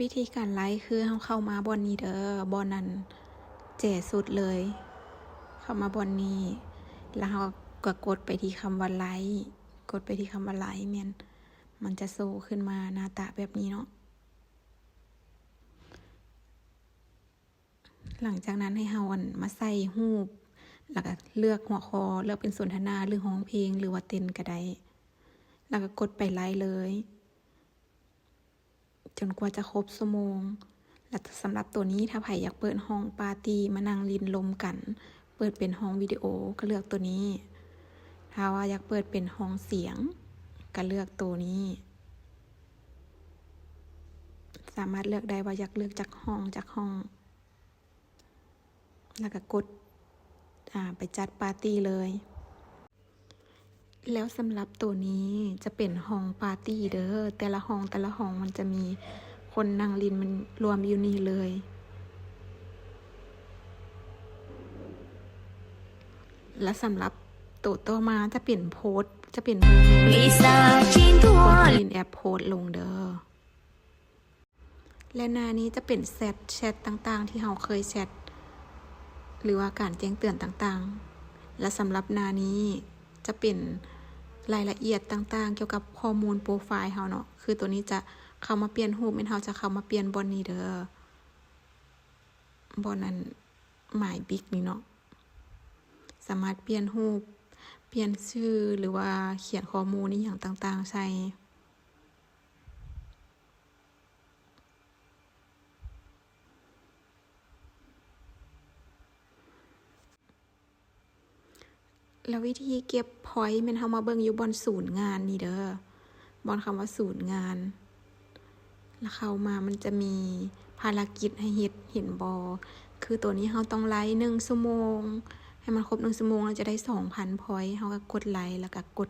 ວິທີການໄລຄືເຮົາເຂົ້າມາບ່ອນນີ້ເດີ, ບ່ອນນັ້ນແຈສຸດເລີຍ. ເຂົ້າມາບ່ອນນີ້ ແລ້ວເຮົາກໍກົດໄປທີ່ຄຳວ່າໄລ, ກົດໄປທີ່ຄຳວ່າໄລ ແມ່ນ ມັນຈະໂຊຂຶ້ນມາໜ້າຕາແບບນີ້ເນາະ. ຫຼັງຈາກນັ້ນໃຫ້ເຮົາ ອັນ ມາໃສ່ຮູບ ແລ້ວກໍເລືອກຫົວຂໍ້, ເລືອກເປັນສົນທະນາ ຫຼື ຮ້ອງເພງ ຫຼືວ່າເຕັ້ນກໍໄດ້, ແລ້ວກໍກົດໄປໄລເລີຍ ຈົນກວ່າຈະຄົບຊົ່ວໂມງ. ແລະ ສຳລັບໂຕນີ້ ຖ້າໃຜຢາກເປີດຫ້ອງປາຕີ້ມານັ່ງຫຼິ້ນລົມກັນ ເປີດເປັນຫ້ອງວິດີໂອ ກໍເລືອກໂຕນີ້. ຖ້າວ່າຢາກເປີດເປັນຫ້ອງສຽງ ກໍເລືອກໂຕນີ້. ສາມາດເລືອກໄດ້ວ່າຢາກເລືອກຈັກຫ້ອງ, ຈັກຫ້ອງ. ແລ້ວກໍກົດ ອາ ໄປຈັດປາຕີ້ເລີຍ. ແລ້ວສຳລັບໂຕນີ້ຈະເປັນຫ້ອງປາຕີ້ເດີ, ແຕ່ລະຫ້ອງ, ແຕ່ລະຫ້ອງມັນຈະມີຄົນນັ່ງຫຼິ້ນ ມັນລວມຢູ່ນີ້ເລີຍ. ແລະ ສຳລັບໂຕຕໍ່ມາຈະເປັນໂພສ, ຈະເປັນ Lisa ຈິນທວນ ເປັນແອັບໂພສລົງເດີ. ແລະ ໜ້ານີ້ຈະເປັນແຊັດ, ແຊັດຕ່າງໆທີ່ເຮົາເຄີຍແຊັດ ຫຼືວ່າການແຈ້ງເຕືອນຕ່າງໆ. ແລະ ສຳລັບໜ້ານີ້ຈະເປັນລາຍລະອຽດຕ່າງໆກ່ຽວກັບຂໍ້ມູນໂປຣໄຟເຮົາເນາະ, ຄືໂຕນີ້ຈະເຂົ້າມາປ່ຽນຮູບ, ແມ່ນເຮົາຈະເຂົ້າມາປ່ຽນບ່ອນນີ້ເດີ, ບ່ອນອັນ My Big ນີ້ເນາະ. ສາມາດປ່ຽນຮູບ, ປ່ຽນຊື່ ຫຼືວ່າຂຽນຂໍ້ມູນອີ່ຫຍັງຕ່າງໆໃສ່. ແລ້ວວິທີເກັບພອຍແມ່ນເຮົາມາເບິ່ງຢູ່ບ່ອນສູນງານນີ້ເດີ, ບ່ອນຄຳວ່າສູນງານ. ແລ້ວເຂົ້າມາມັນຈະມີພາລະກິດໃຫ້ເຮັດ, ເຫັນບໍ່? ຄືໂຕນີ້ເຮົາຕ້ອງໄລໜຶ່ງຊົ່ວໂມງ, ໃຫ້ມັນຄົບໜຶ່ງຊົ່ວໂມງ ແລ້ວຈະໄດ້ສອງພັນພອຍ. ເຮົາກໍກົດໄລ ແລ້ວກໍກົດ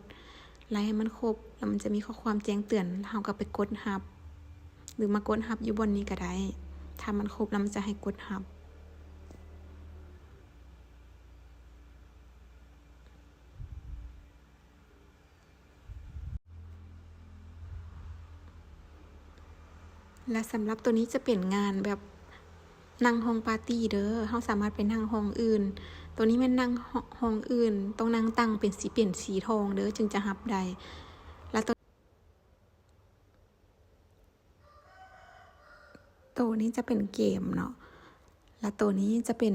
ໄລໃຫ້ມັນຄົບ, ແລ້ວມັນຈະມີຂໍ້ຄວາມແຈ້ງເຕືອນ, ເຮົາກໍໄປກົດຮັບ ຫຼືມາກົດຮັບຢູ່ບ່ອນນີ້ກໍໄດ້. ຖ້າມັນຄົບແລ້ວມັນຈະໃຫ້ກົດຮັບ. ແລະສຳລັບໂຕນີ້ຈະເປັນງານແບບນັ່ງຫ້ອງປາຕີ້ເດີ, ເຮົາສາມາດໄປນັ່ງຫ້ອງອື່ນ. ໂຕນີ້ແມ່ນນັ່ງຫ້ອງອື່ນ, ຕ້ອງນັ່ງຕັ້ງເປັນສີ, ເປັນສີທອງເດີ, ຈຶ່ງຈະຮັບໄດ້. ແລະໂຕ ໂຕນີ້ຈະເປັນເກມເນາະ, ແລະໂຕນີ້ຈະເປັນ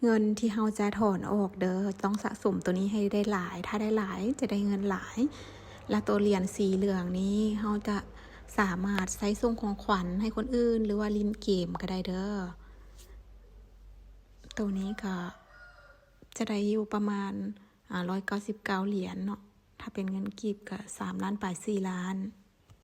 ເງິນທີ່ເຮົາຈະຖອນອອກເດີ, ຕ້ອງສະສົມໂຕນີ້ໃຫ້ໄດ້ຫຼາຍ, ຖ້າໄດ້ຫຼາຍຈະໄດ້ເງິນຫຼາຍ. ແລະໂຕຫຼຽນສີເຫຼືອງນີ້ ເຮົາຈະສາມາດໃຊ້ສົ່ງຂອງຂວັນໃຫ້ຄົນອື່ນ ຫຼືວ່າຫຼິ້ນເກມກໍໄດ້ເດີ. ໂຕນີ້ກໍຈະໄດ້ຢູ່ປະມານ ອາ ຮ້ອຍເກົ້າສິບເກົ້າຫຼຽນເນາະ, ຖ້າເປັນເງິນກີບກໍສາມລ້ານປາຍ ສີ່ລ້ານ.